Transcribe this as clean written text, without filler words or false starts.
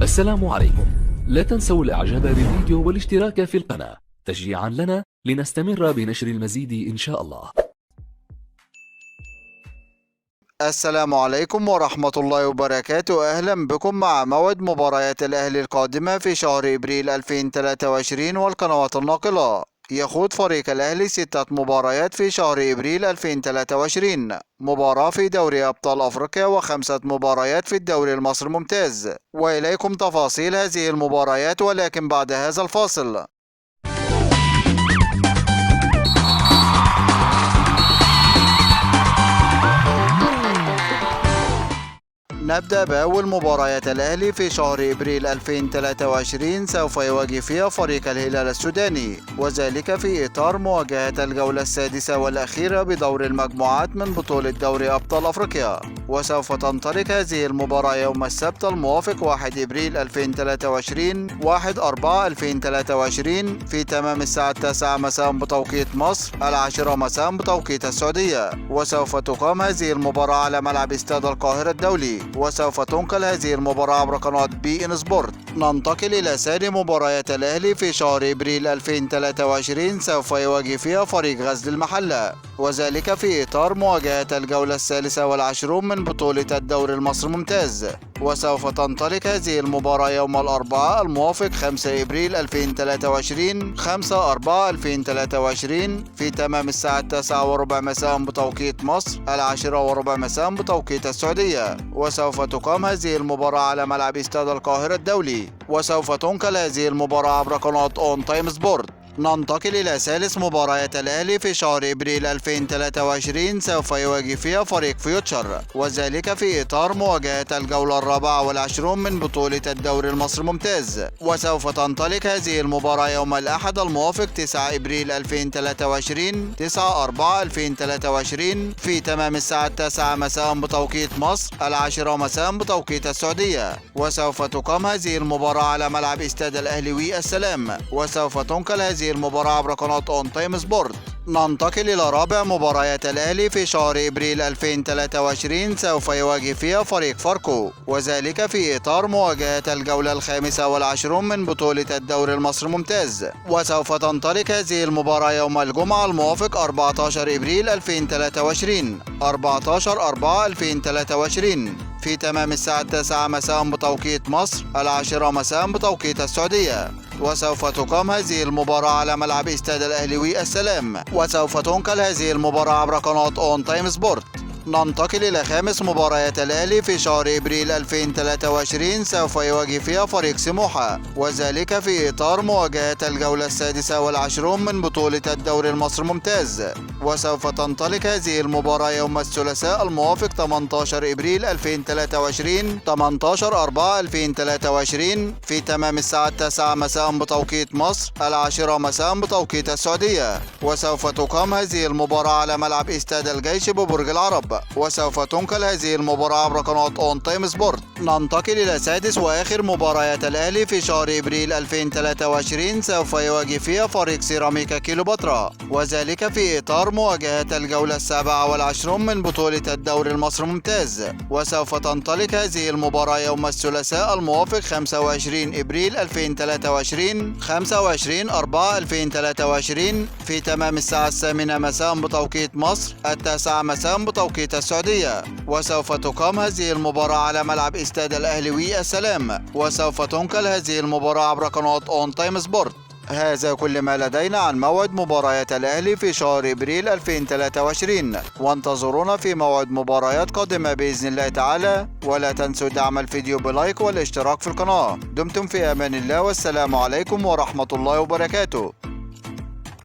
السلام عليكم. لا تنسوا الاعجاب بالفيديو والاشتراك في القناة تشجيعا لنا لنستمر بنشر المزيد ان شاء الله. السلام عليكم ورحمة الله وبركاته. أهلا بكم مع موعد مباريات الأهلي القادمة في شهر إبريل 2023 والقنوات الناقلة. يخوض فريق الأهلي 6 مباريات في شهر إبريل 2023، مباراة في دوري أبطال أفريقيا و5 مباريات في الدوري المصري الممتاز. وإليكم تفاصيل هذه المباريات ولكن بعد هذا الفاصل. نبدأ بأول مباريات الأهلي في شهر إبريل 2023، سوف يواجه فيها فريق الهلال السوداني، وذلك في إطار مواجهة الجولة السادسة والأخيرة بدور المجموعات من بطولة دوري أبطال أفريقيا. وسوف تنطلق هذه المباراة يوم السبت الموافق 1 إبريل 2023 1/4/2023 في تمام الساعة 9 مساء بتوقيت مصر، 10 مساء بتوقيت السعودية. وسوف تقام هذه المباراة على ملعب استاد القاهرة الدولي، وسوف تنقل هذه المباراة عبر قناة بي إن سبورت. ننتقل إلى ثاني مباريات الأهلي في شهر إبريل 2023، سوف يواجه فيها فريق غزل المحلة، وذلك في إطار مواجهة الجولة 23 من بطولة الدوري المصري الممتاز. وسوف تنطلق هذه المباراة يوم الأربعاء الموافق 5 إبريل 2023 5/4/2023 في تمام الساعة 9:15 مساء بتوقيت مصر، 10:15 مساء بتوقيت السعودية. وسوف تقام هذه المباراة على ملعب استاد القاهرة الدولي، وسوف تنقل هذه المباراة عبر قناة أون تايم سبورت. ننتقل إلى ثالث مباريات الأهلي في شهر إبريل 2023، سوف يواجه فيها فريق فيوتشر، وذلك في إطار مواجهة الجولة 24 من بطولة الدوري المصري الممتاز. وسوف تنطلق هذه المباراة يوم الأحد الموافق 9 إبريل 2023 9/4/2023 في تمام الساعة 9 مساء بتوقيت مصر، 10 مساء بتوقيت السعودية. وسوف تقام هذه المباراة على ملعب استاد الأهلي والسلام، وسوف تنقل هذه المباراة عبر قناة أون تايم سبورت. ننتقل إلى رابع مباريات الأهلي في شهر إبريل 2023، سوف يواجه فيها فريق فاركو، وذلك في إطار مواجهة الجولة 25 من بطولة الدوري المصري الممتاز. وسوف تنطلق هذه المباراة يوم الجمعة الموافق 14 إبريل 2023 14/4/2023 في تمام الساعة 9 مساء بتوقيت مصر، 10 مساء بتوقيت السعودية. وسوف تقام هذه المباراة على ملعب استاد الأهلي والسلام، وسوف تنقل هذه المباراة عبر قناة أون تايم سبورت. ننتقل إلى خامس مباريات الأهلي في شهر إبريل 2023، سوف يواجه فيها فريق سموحة، وذلك في إطار مواجهة الجولة 26 من بطولة الدوري المصري الممتاز. وسوف تنطلق هذه المباراة يوم الثلاثاء الموافق 18 إبريل 2023 18/4/2023 في تمام الساعة 9 مساء بتوقيت مصر، 10 مساء بتوقيت السعودية. وسوف تقام هذه المباراة على ملعب استاد الجيش ببرج العرب، وسوف تنقل هذه المباراة عبر قناة أون تايم سبورت. ننتقل إلى سادس وآخر مباريات الأهلي في شهر إبريل 2023، سوف يواجه فيها فريق سيراميكا كيلوباترا، وذلك في إطار مواجهة الجولة 27 من بطولة الدوري المصري الممتاز. وسوف تنطلق هذه المباراة يوم الثلاثاء الموافق 25 إبريل 2023 25/4/2023 في تمام الساعة 8 مساء بتوقيت مصر، 9 مساء بتوقيت السعودية. وسوف تقام هذه المباراة على ملعب استاد الأهلي والسلام، وسوف تنقل هذه المباراة عبر قناة أون تايم سبورت. هذا كل ما لدينا عن موعد مباريات الأهلي في شهر إبريل 2023، وانتظرونا في موعد مباريات قادمة بإذن الله تعالى. ولا تنسوا دعم الفيديو ب like والاشتراك في القناة. دمتم في أمان الله، والسلام عليكم ورحمة الله وبركاته.